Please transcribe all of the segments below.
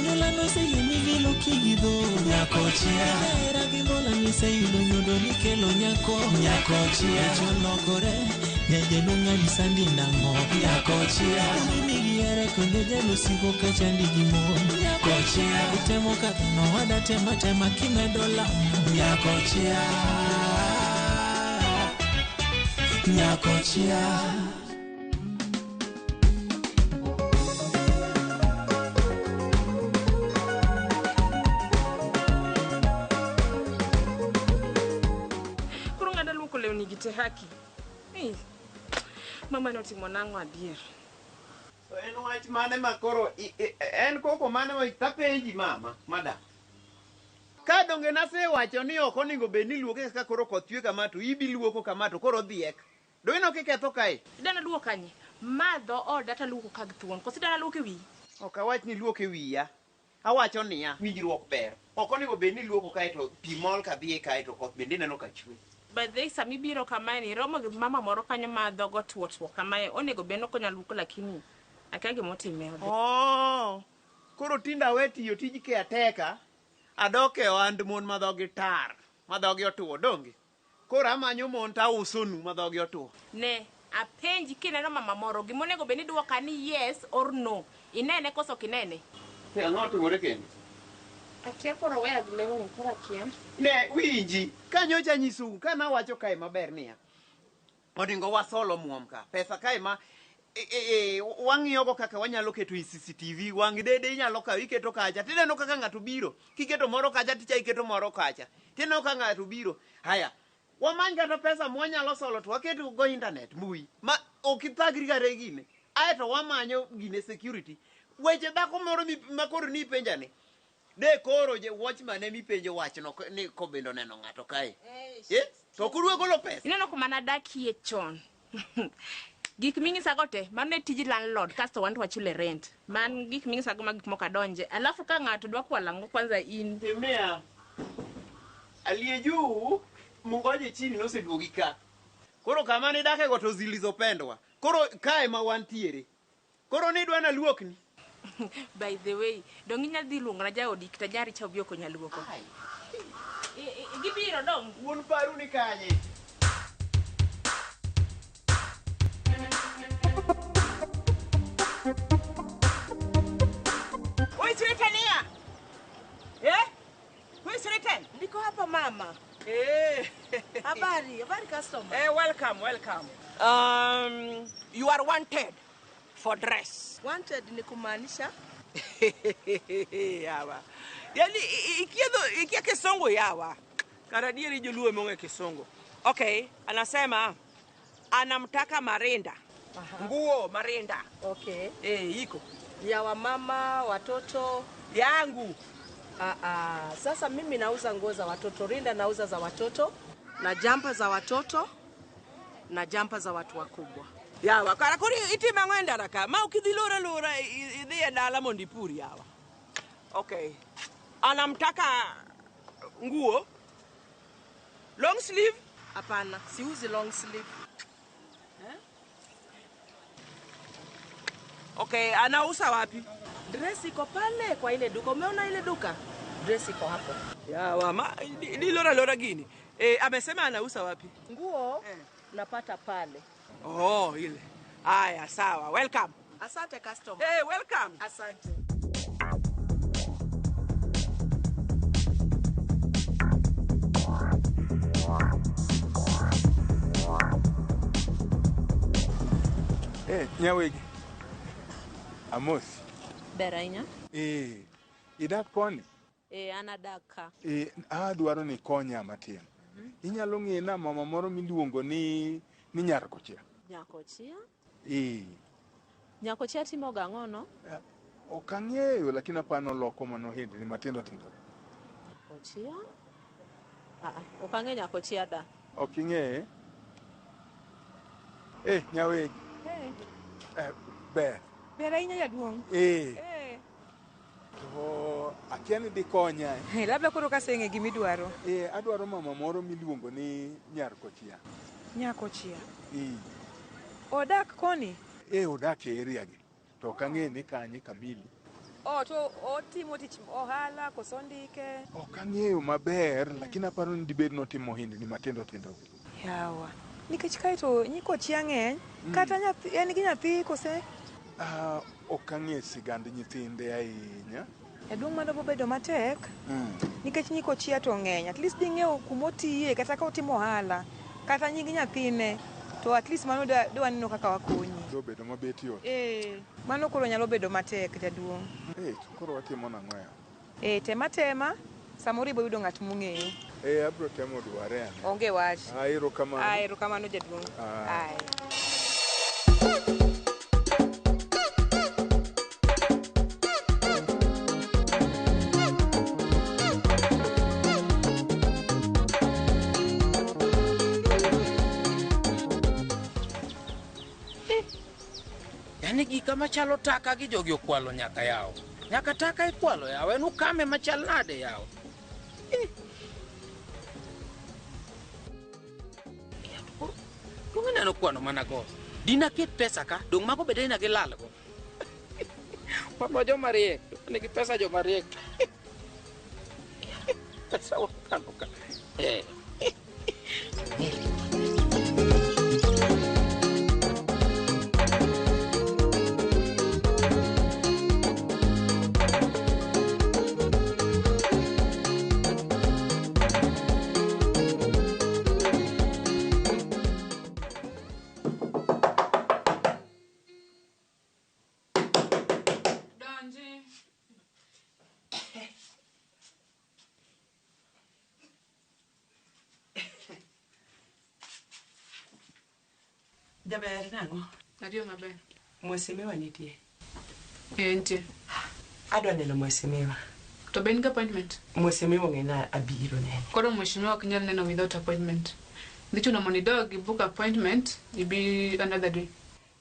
Anyuola noseyie vilo kigidho nyakochia. Hera gi mbola niseyudo nyodo nikelo nyako nyakochia. Cholokore nyajaluo ng'ani sandi nang'o nyakochia. Mimi gihere kendo jalosiko kachandi gi mon nyakochia. Itemo kadho nowada tema tema kimedo lamo nyakochia. Nyakochia. Koro ng'ada luoko lewni gi te haki. Ei, mama notimo nang'o adier? To en wach mane ma koro en koko mane ma tapenji mama madam. Ka donge nasewacho ni ok onego bed ni luoke kaka koro koth chwe kama to ibi luoko kama to koro odhiek. Do ineno kiketho kae? Idana luok kanye? Ma dho oda taluoko ka gi thuon. Koso idana luok e wiyi? Ok awach ni luok e wiya. Awacho niya, winjruok ber. Ok onego bed ni luoko kae to pi mol ka dhi kae to koth bende ineno ka chwe. By the way, sama ibiro kamae ni iromo gi mama moro kanyo ma dhogo tuo tuo kamae. Onego bed ni ok onyal luoko lakini akia gimotime odhi. Oh, koro tinde awe tiyo tij caretaker, adok e ohand mon ma dhogi tar, ma dhogi otuo, donge? Koro amanyo mon to ausonu ma dhogi otuo. Ne, apenji kineno mama moro gimonego bed ni iduoka ni yes or no. Inene koso ok inene? Te ang'o otimore kendo? Akia koro weya gi lewni koro akia. Ne, winji, ka nyocha anyisou, ka nawacho kae maber niya, oningo wasol omuom ka, pesa kae ma wang'iyogo kaka wanyalo keto e CCTV, wang' dede inyalo kawo iketo kacha, tineno kaka ng'ato biro, kiketo moro kacha ticha iketo moro kacha, tineno ka ng'ato biro. Haya, wamany kata pesa mwanyalo solo to waket go internet mbui, ma ok ithagri kata gine. Aeto wamanyo gine security. Weche dhako moro ma koro nipenja ni, de koro je watchman ema ipenjo wachno ni kobende oneno ng'ato kae. Eh? To ok udwa golo pesa? Ineno kuma nadakie chon. Gik ming'isago te, mano ne tij landlord kasto wan to wachule rent. Man gik ming'isago ma gik moko adonje. Alafu ka ng'ato dwa kwalo ang'o kwanza in. Timnia. Aliye juu mungoje chini noseduogi ka. Koro kama nidake go to zilizopendwa. Koro kae ma wantiere. Koro nidwa naluokni. By the way, dong inyal dhi luongo na jaodi kata jari cha obi okonya luoko. Gibiro dong. Wuon paru ni kanye? Who is written here? Eh? Who is written? Niko hapa mama. Eh. Habari, habari customer. Eh, welcome, welcome. You are wanted for dress. Wanted ni kumaanisha? Yawa. Yani ikia Kisongo yawa. Karadieri Joluo monge Kisongo. Okay, anasema anamtaka marinda. Nguo marinda. Okay. Iko. Ya wamama, watoto. Yangu. Sasa mimi nauza nguo za watoto, rinda nauza za watoto na jampa za watoto na jampa za watu wakubwa. Yawa, kara kori itima ng'wenda raka. Ma ukidhi lora lora idhi e dala mondo ipur yawa. Okay. Anamtaka nguo. Long sleeve? Hapana, siuzi long sleeve. Eh? Okay, anauza wapi? Dress iko pale kwa ile duka. Umeona ile duka? Dress iko hapo. Yawa, ma di lora lora gini. Amesema anauza wapi? Nguo napata pale. Oh, ile. Aya, sawa. Welcome. Asante customer. Hey, welcome. Asante. Nyawegi. Amos. Ber ahinya. Idak koni? An adak ka. Adwaro ni ikonya matin. Inyalo ng'e na mama moro miluongo ni Nyarkochia. Nyakochia? Nyakochia timo gang'o no? Ok ang'eyo lakini apano loko mano hindni matindo tindo. Nyakochia? Ok ang'eyo Nyakochia da. Ok ing'eye? Nyawegi. Ber. Ber ahinya jaduong'. To akia ni dikonya. Labda koro kaseng'e gimidwaro. Adwaro mama moro miluongo ni Nyarkochia. Nyakochia. Odak koni? Odak e area gi. To ok ang'e ni kanye kamili. Oh, to otimo tich ohala koso ondike? Ok ang'eyo maber, lakini aparo ni dibed notimo hindni matindo tindo. Yawa. Nikech kae to nyikochia ng'eny, kata nyathi en gi nyathi kose? Ah, ok ang'e sigand nyithinde ahinya. Jaduong' mano bobedo matek nikech nyikochia to ng'eny. At least ding'eyo kumotiye kata ka otimo ohala, kata nying nyathine, to at least mano da waneno kaka wakonyi. Dobedo mabet yot. Eh, mano koro nyalo bedo matek jaduong'. Eh, to koro watimo nang'o ya? Eh, tema tema, samoro ibo yudo ng'at mong'eyo. Eh, abro temo dware ane. Onge wach. Ah, erokamano. Ah, erokamano jaduong'. Ah. Aya. Yaani gika machalo taka gi jogi okwalo nyaka yawo. Nyaka taka ikwalo yawo, en ukame machal nade yawo. Eh. Ya, to koro, dong' ineno kwano mana go. Dina ket pesa ka, dong' mago bende ina gilal go. Wan joma riek, nigi pesa joma riek. Pesa wakano ka. Eh. Donji. Jaber nang'o? Ariyo maber. Mheshimiwa nitie. Eh, nitie. Adwa neno mheshimiwa. To be in gi appointment? Mheshimiwa ong'e na abiro nene. Koro mheshimiwa ok nyal neno without appointment. Dhi chuno mondo idog i book appointment, ibi another day.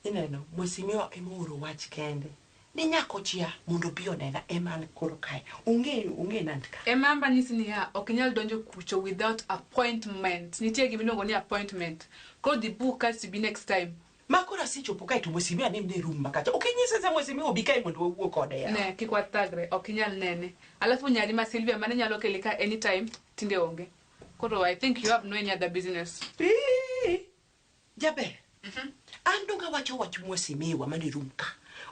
Ineno, mheshimiwa ema ooro wach kende. Ni nyakochia mondo obi onena ema an koro kae. Ung'eyo, ung'e nand ka. Ema amba nyisi niya, ok inyal donjo kucho without appointment. Nitie gima iluongo ni appointment. Koro dhi book kasto ibi next time. Ma koro asechopo kae to mheshimiwa ni e room makacha. Ok inyise sa mheshimiwa obi kae mondo wawuo kode ya. Ne, kik wathagre, ok inyal nene. Alafu nyari ma Sylvia mane nyalo keli ka anytime, tinde onge. Koro I think you have no any other business. Ii, Jaber. An dong awacho wach mheshimiwa mane room ka.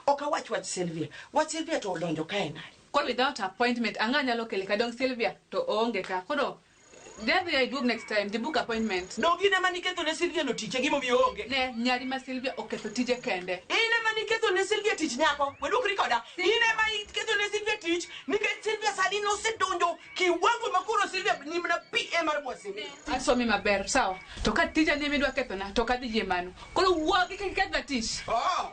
Ok awach wach Sylvia. Wach Sylvia to odonjo kae nade? Koro without appointment, ang'a nyalo keli ka dong Sylvia to oonge ka. Koro dhi adhiya iduog next time, dhi book appointment. Dong in ema niketho ne Sylvia no tich e gimomiyo oonge. Ne, nyari ma Sylvia oketho tije kende. In ema niketho ne Sylvia tich nyako. Wedukri koda. In ema iketho ne Sylvia tich nikech Sylvia sani nosedonjo kiwango ma koro Sylvia ni mana PA mar mheshimiwa. Asomi maber, sawa. To ka tija ni midwa kethona, to ok adhi yie mano. Koro wuogi kik ikethna tich. Oh,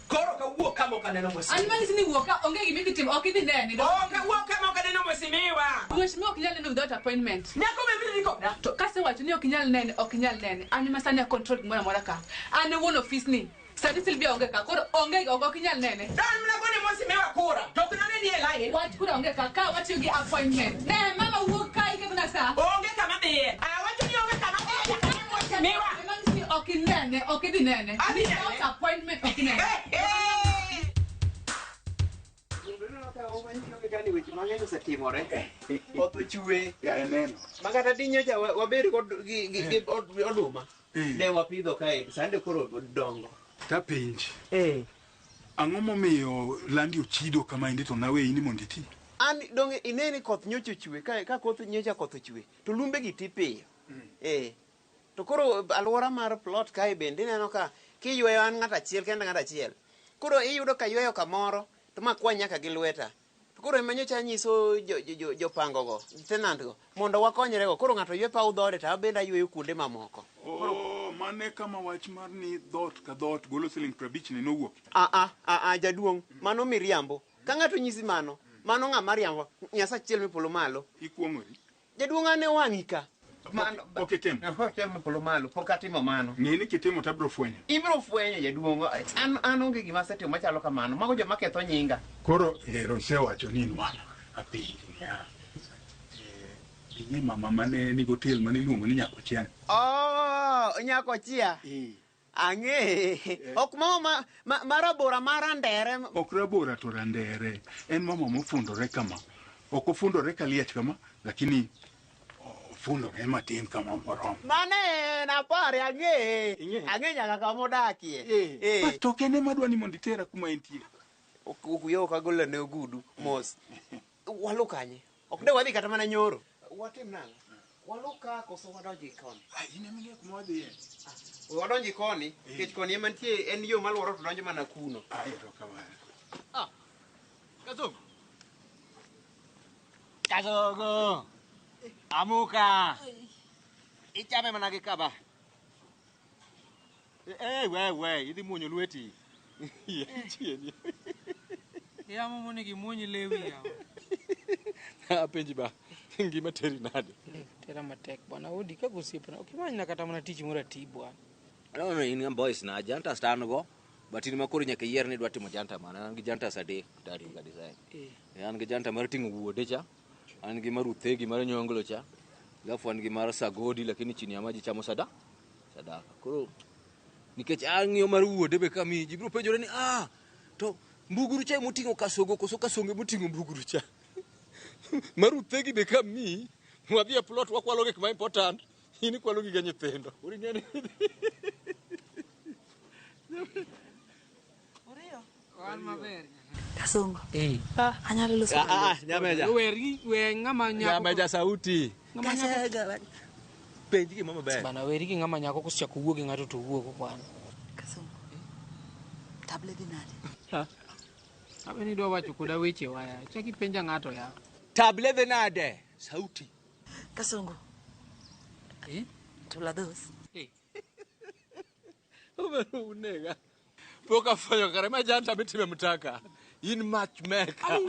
koro kawuok kama ok aneno An mheshimiwa. manyisi ni wuok ka onge gima idhi timo, ok idhi nene. Oh, kawuok kama ok aneno mheshimiwa. Mheshimiwa ok nyal neno without appointment. Nyako be biro koda. To kasewacho ni ok inyal nene, ok inyal nene. An ema sani a control gimoro amora ka. An e wuon ofis ni. Sani Sylvia onge ka, koro onge ok inyal nene. Dan mana gone mheshimiwa kura. To ok nane ni e line. Wach kura onge ka, ka watiyo gi appointment. Ne, mama wuok ka ikethona sa. Onge kama dhiye. Awacho ni onge kama dhiye. Nyaka ne mheshimiwa. Ema nyisi ni ok inene, ok idhi nene. Adhi nene. Without appointment ok inene. Weche mang'eny osetimore. Koth ochwe. Ya ineno. Ma kata dinyocha wabed kod gi oduma. Ne wapidho kae, sande koro dongo. Tapenji. Eh. Ang'o momiyo landi ochido kamaendi to naweyi ni mondo iti? An donge ine ni koth nyocha ochwe, ka koth nyocha koth ochwe, to lumbe gi ti piyo. Eh. To koro alwora mar plot kae bende ineno ka kiyweyo an ng'at achiel kenda ng'at achiel. Koro iyudo ka yweyo kamoro to ma kwany nyaka gi lweta. To koro ema nyocha anyiso jopango go, tenant go, mondo wakonyre go. Koro ng'ato ywe paw dhoode to an bende ayweyo kuonde mamoko. Oh, mane kama wach mar ni dhoot ka dhoot golo siling 50 ni nowuok. Ah ah ah jaduong', mano miriambo. Ka ng'ato nyisi mano, mano ng'ama riambo. Nyasaye achiel me polo malo. Ikuong'ori. Jaduong' an e wang'i ka. Pok itimo. Pok itimo polo malo, pok atimo mano. Ng'e ni kitimo to abiro fwenyo. Ibiro fwenyo jaduong'. An onge gima asetimo machalo kamano. Mago joma ketho nyinga. Koro ero isewacho ni in wang' apenji niya. Ing'e mama mane nigi otel mane iluongo ni Nyakochiani. Oh, Nyakochia. Ang'e. Ok mama ma rabora ma randere. Ok rabora to randere. En mama mofundore kama. Ok ofundore ka liech kama, lakini ofundore matin kama moromo. Mane en apare ang'e. Ang'e nyaka kama odakie. Bas to ok en ema adwa ni mondo itera kuma entie. Okuyo ok agolo ne ogudu mos. Walu kanye? Ok de wadhi kata mana nyoro. Watim nang'o? Walu ka koso wadonji koni? In ema ing'eyo kuma wadhiye. Wadonji koni, nikech koni ema nitie en yo maluoro to donjo mana kuno. Erokamano. Kasongo. Kasongo. Amuka. Ichame mana gi kaba. We, idhi muonyo lweti. Chieni. Yamo monego imuony lewi yawa. Apenji ba, ngima teri nade? Tera matek bwana, odi kaka osiepna. Ok imanyna kata mana tich moro ati bwana. No, in ga boys na jantas to an go, but in ma koro nyaka iyier ni idwa timo janta mane. An gi jantas adek tari ka design. An gi janta mar ting'o wuode cha, an gi mar uthegi mar nyonglo cha, alafu an gi mar sagodi lakini chini ya maji chamo sada sadaka. Koro nikech ang'iyo mar wuode be kamiyi ji biro penjore ni to mbuguru cha emoting'o kasogo koso kasongo emoting'o mbuguru cha. Mar uthegi be kamiyi wadhi e plot wakwalo gik ma important, in ikwalo gige nyithindo. Koro ing'e ni Kasongo. Anyalo loso. Nyameja. We ng'ama nyako. Nyameja sauti. Ng'ama nyako. Penj gima maber. Bana weri gi ng'ama nyako kosechako wuo gi ng'ato to wuogo bwana. Kasongo. Table dhi nade? Abe ni idwa wacho koda weche waya. Chak ipenja ng'ato ya. Table dhi nade? Sauti. Kasongo. Tula dhos. Omero unega. Pok afwenyo kare ma janta mitime mtaka. In matchmaker.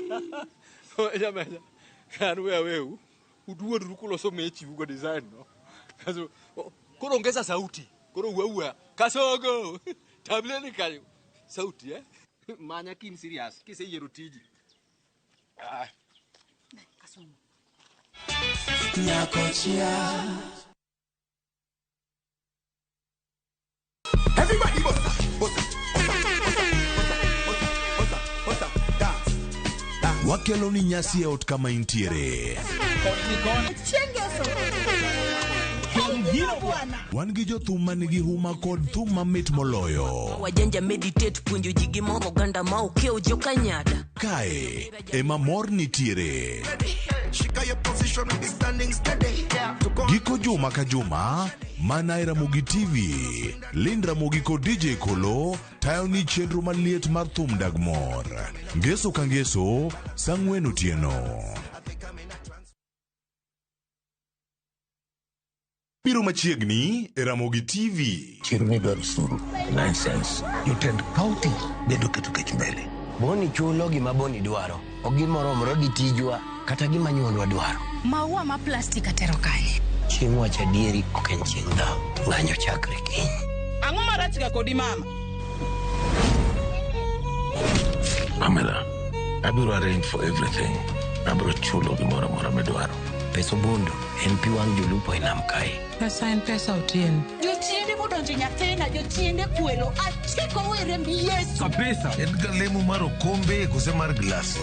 Nyameja. An we aweu. Uduodru kuloso mechi ugo design no. Kaso koro ongeza sauti. Koro uwa. Kasongo. Table ni kayo. Sauti eh. Manya kin serious. Kiseyiero tiji. Kasongo. Nyakochia. Everybody bossa, bossa, bossa, bossa, bossa, bossa, bossa, dance. Wakelo ni nyasi e ot kama intiere. Wan gi jothum manigi huma kod thum mamit moloyo. Wajanja meditate puonjo ji gi moro oganda ma okiewo jokanyada. Kae ema mor nitiere. Giko juma ka juma, mana e Ramogi TV, Lind Ramogi kod DJ Kolo tayo ni chenro maliet mar thum dag mor. Ngeso ka ngeso, saa 4 otieno. Biro machiegni e Ramogi TV. Chiro ni dwaro osuru, license, jotend county bedo keto kech mbele. Boni chulo gima Boni dwaro, ok gimoromore gi tijwa kata gima nyuolwa dwaro. Maua ma plastik atero kanye? Chieng' wacho adieri ok en chieng' dhaw, ng'anyo chakre kiny. Ang'o marach ga kodi mama? Pamela, abiro arrange for everything. Abiro chulo gimoro amora midwaro. Pesa obondo en pi wang' jolupo e nam kae. Pesa en pesa Otieno. Jochiende modonjo nyathina, jochiende kwelo, achiko were mi Yesu. Kabisa. En ga lemo mar okombe kose mar glass.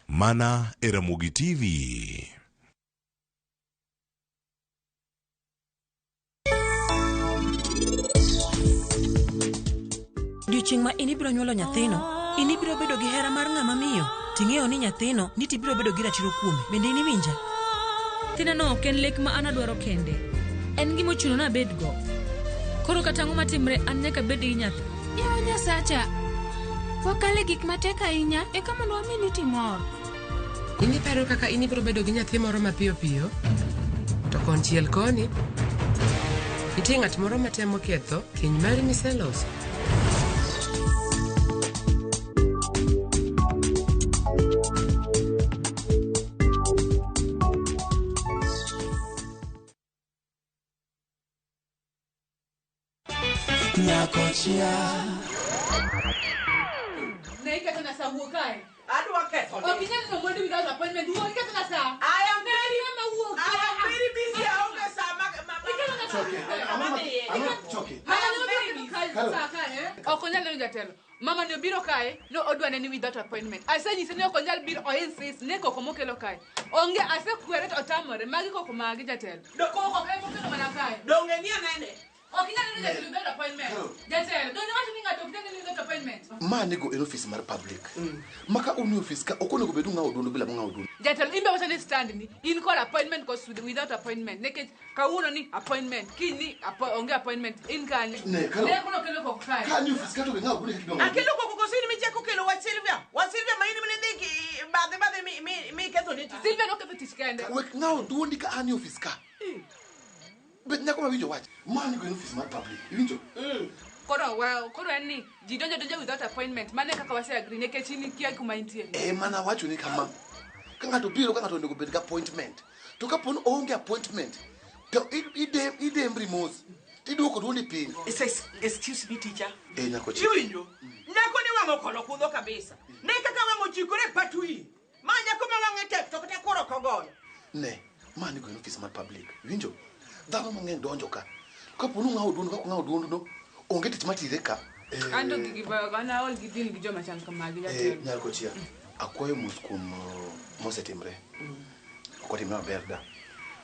Mana e Ramogi TV. Odiochieng' ma in ibiro nyuolo nyathino, in ibiro bedo gi hera mar ng'ama miyo, ting'eyo ni nyathino ni tibiro bedo gi ratiro kuome. Bende in iwinja? Nyathina ok en lek ma an adwaro kende. En gima ochuno ni abedgo. Koro kata ang'o matimre, an nyaka abed gi nyathi. Yawa Nyasacha, wakale gik matek ahinya eka mondo wami niti mor. In iparo kaka in ibiro bedo gi nyathi moro mapiyo piyo, to konchiel koni, nitie ng'at moro matemo ketho keny mari miseloso. Nyakochia. Ne iketona sa wuo kae. Adwa ketho. Ok inyal neno mwandu without appointment. Wuog iketho ka sa. I am very Ng'ama wuok. I am very busy. Aonge sa ma It's okay. I'm not, it's okay. Mama ne obiro kae sa ka, eh? Ok onyal neno jatelo. Mama ne obiro kae, no odwa neni without appointment. Asenyise ni ok onyal biro, o insist ne koko mokelo kae. Onge asekwere to otamore. Magi koko magi jatelo. Koko ema okelo mana kae. Donge ni anene. Ok inyal neno jatelo without appointment. Jatelo, donge iwacho ni ng'ato ok nyal neno without appointment. Ma nego en ofis mar public. Ma ka un e ofis ka ok onego bed ung'awo duondu bila mung'awo duondu. Jatelo, in be wacho ni stand ni in kod appointment kos without appointment. Nikech kawuono ni appointment, kiny ni onge appointment, in kanye? Ne, Carol. Ne koro okelo koko kae. Ka ni ofis ka to be ng'awo duondi kaka idwa ng'awo Akelo koko koso in michako kelo wa Sylvia. Wa Sylvia ma in mane dhi ki badhe badhe mi mi mi ketho ni tich. Sylvia noketho tich kende. Wek ng'awo duondi ka an e ofis ka. Bed nyako ma winjo wach. Ma nego en ofis mar public. Iwinjo? Koro wa koro en ni ji donjo donjo without appointment. Mano e kaka wase agree nikech in ikia kuma intie. E mana wacho ni kama. Ka ng'ato biro ka ng'ato onego bed gi appointment. To kapo ni oonge appointment to idembri mos. Tiduoko duondi piny. Excuse me teacher. Eh nyako chi. Iwinjo? Nyako ni wang'o kono kudho kabisa. Ne kaka wang'o chikore patui. Ma nyako ma wang'e tek to kata koro ok ogoyo. Ne, ma nego en ofis mar public. Iwinjo? Dhano mang'eny donjo ka. Kapo ni ung'awo duondu kaka ung'awo duondu no, onge tich matire ka. An to gigi ba an aol gi deal gi joma chal kamagi jatelo. Nyar kochia, akwayo mos kuom mosetimre. Ok otimre maber da.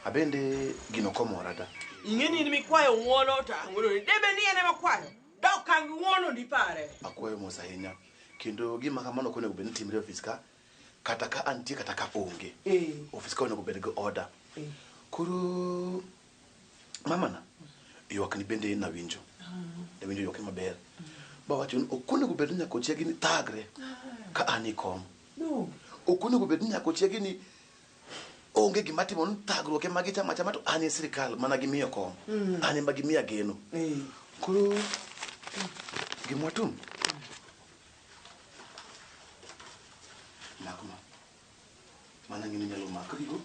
Abende gino ok omora da. Ing'e ni in mikwayo ng'uono to ang'uono ni. Debe ni en ema kwayo. Dok ang' ng'uono ni pare. Akwayo mos ahinya. Kendo gima kamano ok onego bed ni timre e ofis ka, kata ka antie kata ka onge. Ofis ka onego bed gi order. Koro mamana, ywak ni bende nawinjo. Nawinjo ywakni maber. Bawacho ni ok onego bed ni nyaka ochiegi ni thagre ka an e kom. Ok onego bed ni nyaka ochiegi ni onge gima timo ni thagruok ema gichamo achama to an e sirikal mana gimiyo kom. An ema gimiya geno. Koro gima watim. Mak ma. Mana ng'ini nyalo makrigo.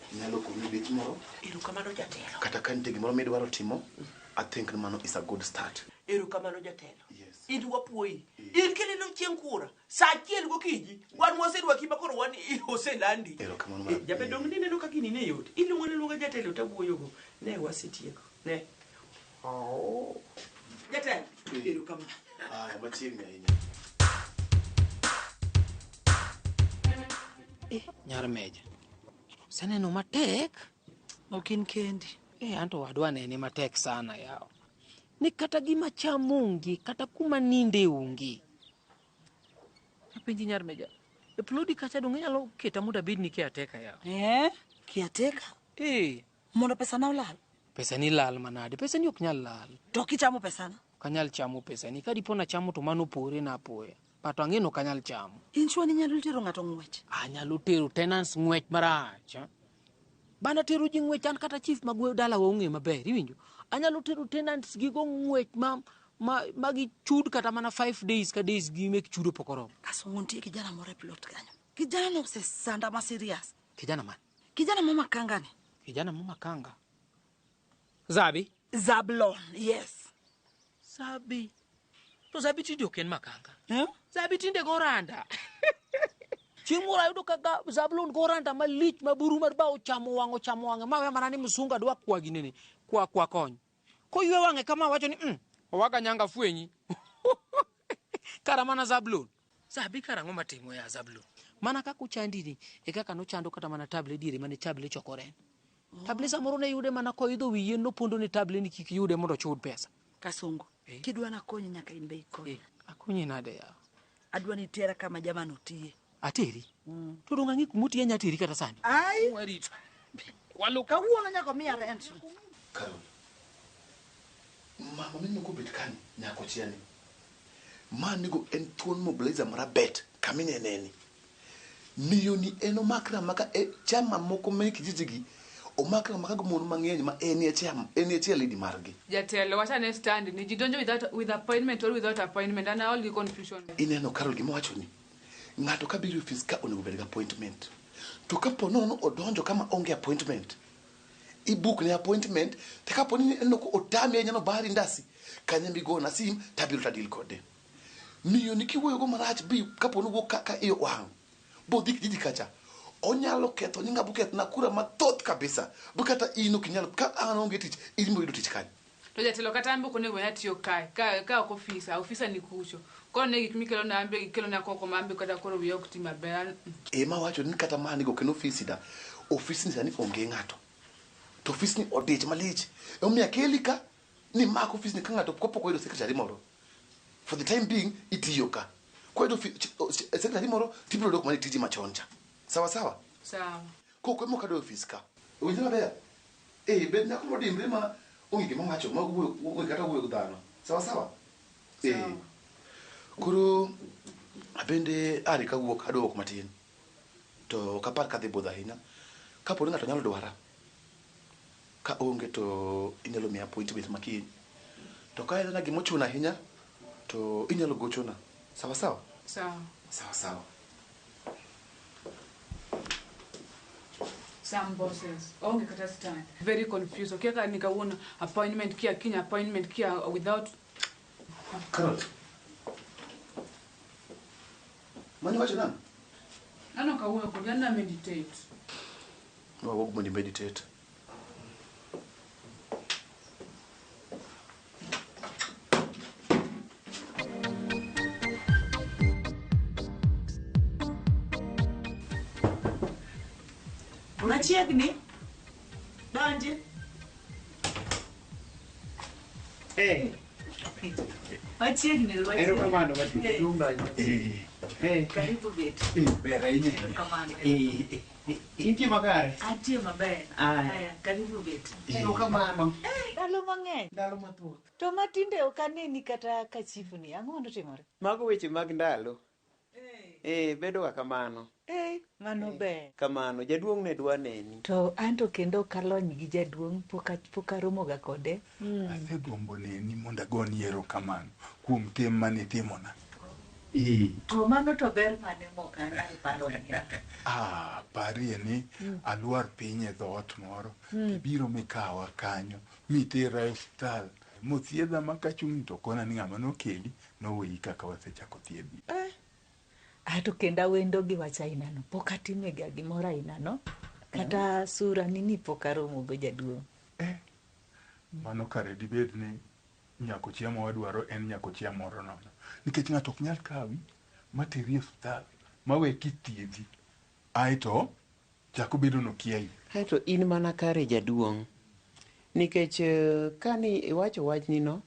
Nyalo konyi dich moro. Erokamano jatelo. Kata ka nitie gimoro midwaro timo, I think ni mano is a good start. Erokamano jatelo. In wapuoyi. In kineno chieng' kura, sa achiel gokinyi, wan waserwaki ma koro wan oselandi. Erokamano mar. Jaber dong' nineno ka gini ne yot. Iluongo aluonga jatelo tawuoyogo. Ne wasetieko. Ne. Jatelo. Erokamano. Aya, machiegni ahinya. Nyar meja. Seneno matek. Ok in kendi. Anto wadwa nene matek sana yawa. Ni kata gima cham onge, kata kuma ninde onge. Apenji nyar meja. E plodi kacha dong' inyalo keta mondo abed ni caretaker yawa. Caretaker? Eh. Mondo pesana olal. Pesa ni lal manade? Pesa ni ok nyal lal. To kichamo pesana? Ok anyal chamo pesa ni. Ka dipo nachamo to mano pore na apoya. But ang'e ni ok anyal chamo. In sure ni inyalo tero ng'ato ng'wech? Anyalo tero tenants ng'wech marach. Bana tero ji ng'wech an kata chief mag dalawa ong'e maber, iwinjo? Anyalo tero tenants gigo ng'wech ma gichud kata mana 5 days ka days gi mek chudo pok oromo. Kasongo nitie kijana moro e plot kanyo. Kijana no osesanda ma serious. Kijana man? Kijana ma makanga ni. Kijana ma makanga. Zabi? Zablon, yes. Zabi. To Zabi tinde ok en makanga. Zabi tinde go randa. Chieng' moro ayudo ka Zablon go randa malich ma buru mar bao ochamo wang'e ochamo wang'e ma we mana ni msunga dwa kwa ginene kwa kony. Koywe wang'e kama wacho ni owaga nyanga fwenyi. Kara mana Zablon. Zabi kara ang'o matimo ya Zablon? Mana kaka ochandi ni e kaka nochando kata mana table diere mane table chokore. Table samoro ne yude mana koidho wi yien nopondo ne table ni kik yude mondo ochud pesa. Kasongo, kidwa nakonyi nyaka in be ikonyi. Akonyi nade ya? Adwa ni tera kama jamano tiye. Ateri? To dong' ang'i kumotiye anya teri kata sani. Ai. Warito. Kawuono nyaka omiya rent. Carol. Mama mineno kobet kani, nyako chia ni. Ma nego en thuon mobilizer marabet kamineneni. Miyo ni en omakre amaka e chama moko me kijiji gi omakre amaka gi mon mang'eny ma en e chair en e chair lady margi. Jatelo wacha ne stand ni ji donjo with appointment or without appointment an aol gi confusion. Ineno Carol gima wacho ni ng'ato ka biro e ofis ka onego bed gi appointment. To kapo nono odonjo kama onge appointment, ibook ne appointment to kapo ni ineno ko otami ahinya nobari ndasi kanyo migona sim tabiro tadil kode. Miyo ni kiwuoyo go marach bi kapo ni owuok ka iye wang' Bodhi kijiji kacha. Onyalo ketho nyinga buketh na kura mathoth kabisa. Bukata in ok inyal ka an onge tich, in ibiro yudo tich kanye. To jatelo kata an be ok onego bed ni atiyo kae. Ka ok ofisa, ofisa ni kucho. Koro ne gik mikelo na an be gikelo na koko ma an be kata koro wiya ok ti maber. Ema wacho ni kata mani go kendo ofisi da. Ofisi ni sani onge ng'ato. To ofisi ni odich malich. Emomiyo akeli ka ni mak ofisi ni ka ng'ato kopok oyudo secretary moro. For the time being itiyo ka. Koyudo secretary moro tibiro dok mana e tiji machon cha. Sawa sawa? Sawa. Koko ema ok adwa e ofis ka. Owinjo maber? Eh, bed nyako modimbre ma onge gima wacho ma wuoyo onge kata wuoyo gi dhano. Sawa sawa? Eh. Koro abende are kawuok adwa wuok matin. To ok apar kadhi budho ahinya. Kapo ni ng'ato nyalo dwara, ka onge to inyalo miya appointment ma kiny. To ka en gima ochuno ahinya, to inyalo gochona. Sawa sawa? Sawa. Sawa sawa. Some bosses onge kata stand. Very confused. Okia ka ni kawuono appointment kia kiny appointment kia without Carol. Mano iwacho nang'o? Ano kawuoyo kodi an na meditate. Wawuog mondo i meditate. Machiegni. Donji. Eh. Machiegni. Erokamano machiegni. Eh. Karibu bet. Ber ahinya. Erokamano. Intie makare? Antie maber. Aya. Aya, karibu bet. Erokamano. Ndalo mang'eny. Ndalo mathoth. To matinde ok aneni kata ka chifni. Ang'o notimore? Mago weche mag ndalo. Eh, bedo ga kamano. Eh, mano ber. Kamano, jaduong' ne dwa neni. To anto kendo ok alony gi jaduong' pok aromoga kode. Asegombo neni mondo agoni erokamano kuom tim manitimona. To mano to ber mane mok anyal paro niya. Ah, parie ni alwar piny e dhoot moro, tibiro mikawa kanyo, mitera e osiptal, mothiedha ma kachung' to kona ni ng'ama nokeli noweyi kaka wasechako thiedhi. Ato kendo awendo gi wach ainano. Pok atimega gimoro ainano. Kata sura ni pok aromogo jaduong'. Mano kare dibed ni nyako chiemo wadwaro en nyako chiemo moro nono. Nikech ng'ato ok nyal kawi materi e osiptal mawe kithiedhi. Aeto chako bedo nokiayi. Kaeto in mana kare jaduong'. Nikech kani iwacho wachni no,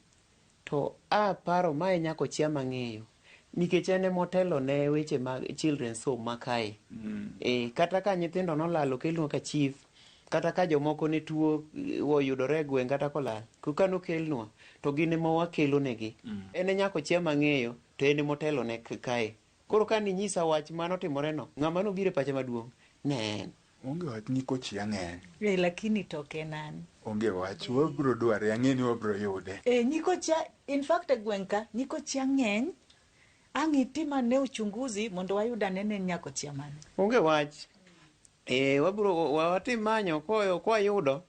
to aparo mae nyako chia mang'eyo. Nikech en emotelo ne weche mag children's home ma kae. Kata ka nyithindo nolal okelnwa ka chief, kata ka jomoko ne tuo oyudore e gweng' kata kolal, ka nokelnwa to gin ema wakelo negi. En e nyako chia mang'eyo to en emotelo ne kae. Koro ka ninyisa wach manotimore no, ng'ama nobiro e pacha maduong' ne en. Onge wach nyiko chia ng'eny. Eh, lakini to ok en an. Onge wach, wabiro dware, ang'e ni wabiro yude. Eh, nyiko chia, in fact e gweng' ka, nyiko chia ng'eny. Ang' itim ane uchunguzi mondo wayud ane ni en nyako chia mane. Onge wach. Wabiro watim manyo kwayudo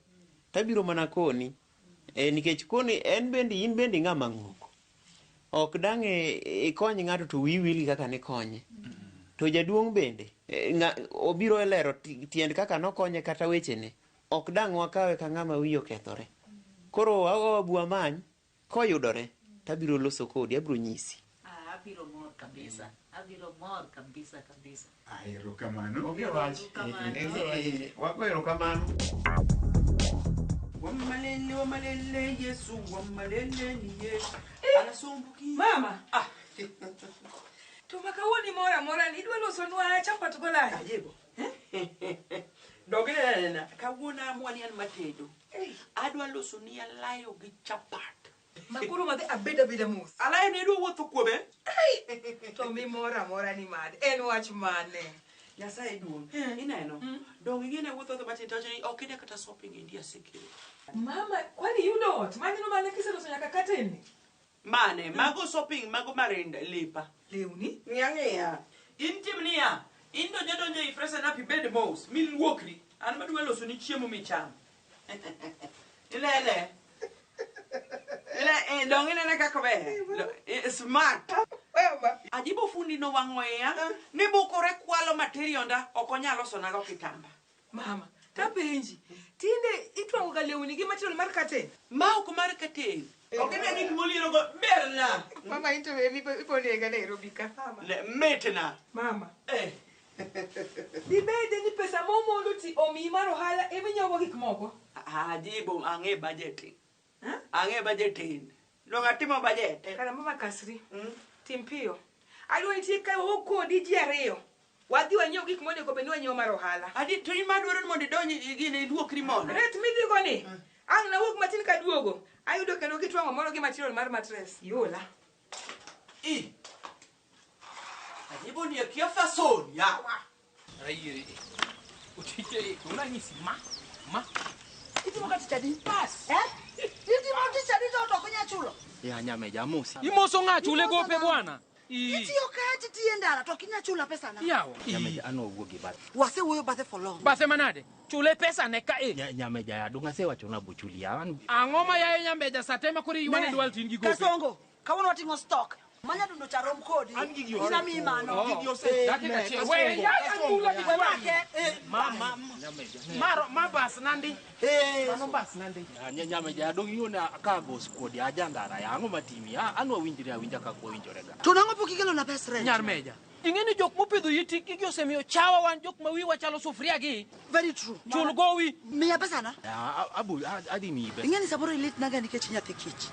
tabiro mana koni. Nikech koni en bende in bende ng'ama ng'ongo. Ok dang' ikony ng'ato to wiyi wil gi kaka nikonye. To jaduong' bende obiro e lero tiend kaka nokonye kata wechene. Ok dang' wakawe ka ng'ama wiye okethore. Koro wabu many koyudore tabiro loso kodi abiro nyisi. Abiro mor kabisa. Abiro mor kabisa kabisa. Erokamano. Onge wach. Wago erokamano. Wamalele, wamalele, Yesu, wamalele ni Yesu. Anasumbuki. Mama. Ah. To makawuono mora mora ni idwa losonwa chapat golaya. Ajebo. Dogine nena, kawuono amua ni an matedo. Adwa loso ni alayo gi chapat. Makoro madhi abeda beda mos. Alayo ne idwa wuotho kuome? To mi mora mora ni mad. En wach mane? Nyasaye duong'. Ineno? Dong ing'e ne wuotho dho matin to wacho ni ok ine kata shopping India asekelo. Mama, kwani yudo ot? Maneno mana kiseloso nyaka curtain. Mane, mago shopping, mago marinda lepa. Lewni? Ng'iya ng'iya. In tim niya, in donjo donjo i freshen up ibed mos, miluokri. An madwa loso ni chiemo micham. Ilele. Ile, dong inene kaka ber. Smart. We Mama. Ajibo fundi no wang'o iya ni bukore kwalo materionda ok onyal losonago kitamba. Mama, tapenji. Tinde itwang'o ga lewni gi material mar curtain. Ma ok mar curtain. Ok ine gik molierogo berna. Mama into ibo nega Nairobi ka. Mama. Mitna. Mama. Eh. Dibede ni pesa momondo ti omiyi mar ohala eminyiewogo gik moko. Ajibo ang'e budgeting. Ang'e budgeting. Donge atimo budget. Kara mama kasri. Tim piyo. Adwa nitie ka wawuok kodi ji ariyo. Wadhi wanyiew gik monego bed ni wanyiewo mar ohala. Adi to in madwaro ni mondo idonj gine iluokri mondo. Ret midhigo ni. Ang' nawuok matin kaduogo. Ayudo kendo kitwang'o moro gi material mar mattress. Yola. I. Ajibo ni akia fason yawa. Rayiere. Otije unanyisi ma ma. Itimo ka tich adi? Bas. Eh? Itimo tich adi to ok inyal chulo? Ya nyameja amosi. Imoso ng'a chule gope bwana. Itiyo kae titiye ndara to ok inyal chula pesa na. Yawa. Nyameja an wawuok gi bathe. Wasewuoyo bathe for long. Bathe manade? Chule pesa ne ka e. Nyameja ya dong asewacho na bochuli ya. An Ang'o ma yaye nyameja sate ma koro iwane dwal tin gi gope. Kasongo, kawuono wating'o stock. Manya dundo cha rom kodi. In amiyi mano. Gigi ose. Dakika achiel. We yaye angula gi We make. Mama. Maro ma bas nandi. Mano bas nandi. Nyameja dong iwona ka go skuodi aja ndara ya ang'o matimi. An wawinjre awinja kaka wawinjore ga. To nang'o pok ikelo na pes rent? Nyar meja. Ing'e ni jok mopidho yiti gigi osemiyo chawa wan jok ma wiwa chalo sufuria gi. Very true. Chul gowi. Miya pesa na. Abu adhi miyi pesa. Ing'e ni samoro ilitnaga nikech nyathi kich.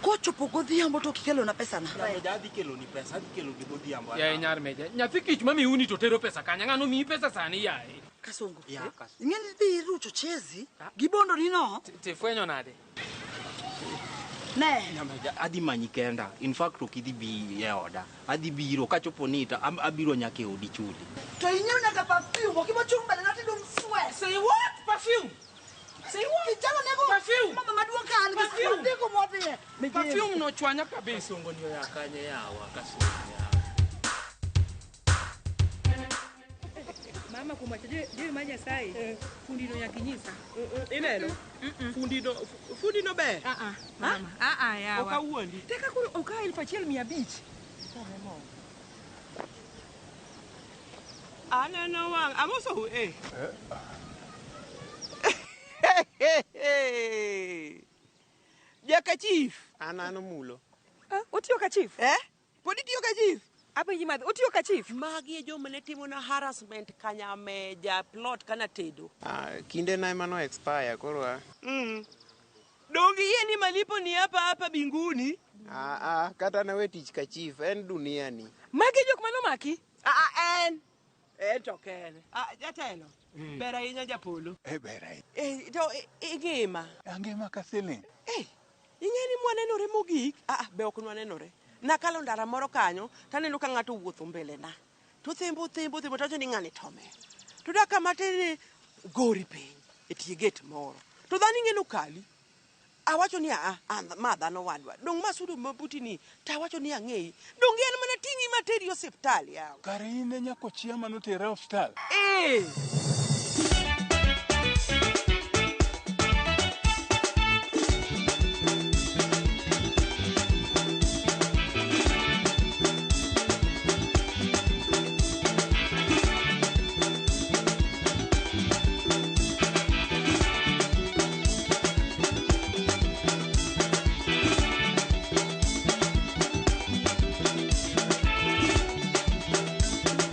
Kochopo godhiambo to ok ikelona pesa na. Nyameja adhi keloni pesa, adhi keloni godhiambo. Yaye nyar meja. Nyathi kich mamiuni to tero pesa kanya. Ng'ano miyi pesa sani yaye. Kasongo. Ya, Kasongo. Ing'e ni dhi rucho chezi gi bondo ni no. Tifwenyo nade? Ne. Nyameja adhi manyi kenda. In fact ok idhi bi e oda. Adhi biro kachopo ni to abiro nyaka e odi chuli. To inyiew nyaka perfume, ok ibochung' mbele na tidum sweat. Say what? Perfume? Say what? Kijana nego Perfume. Mama maduong' ka an gi Perfume. wadhi kumwadhiye. Perfume no chwanya kabisa. Kasongo ni oya kanye yawa Kasongo. Mama kuom wacho adier mar Nyasaye, fundi no nyaka inyisa. Ineno? Fundi no ber. Mama, yawa. Ok awuondi. Teka koro okawo 1500. Aneno wang' amosou eh. Jaka chief. An an omulo. Otiyo ka chief? Eh? Pod itiyo ka chief? Apenji madhi, otiyo ka chief? Magi e joma ne timona harassment kanyameja plot kana tedo. Kinde na ema no expire koro a. Donge iyie ni malipo ni hapa hapa binguni? Kata nawe tich ka chief en dunia ni. Magi e jok manomaki? En. En to kende. Jatelo. Ber ahinya japolo. Ber ahinya. To ingima. Angima ka siling. Ing'e ni mwanenore mogik? Be ok nwanenore. Nakalo ndara moro kanyo, taneno ka ng'ato wuotho mbele na. To thembo thembo thembo tawacho ni ng'ani to omer. To dak kama tin ni gori piny e tie gate moro. To dhano ing'e nokali. Awacho ni ma dhano wadwa. Dong' masudo mabuti ni tawacho ni ang'eyi. Dong' en mana ting'i materi osiptal yawa. Kare in e nyakochia manotera e osiptal? Eh.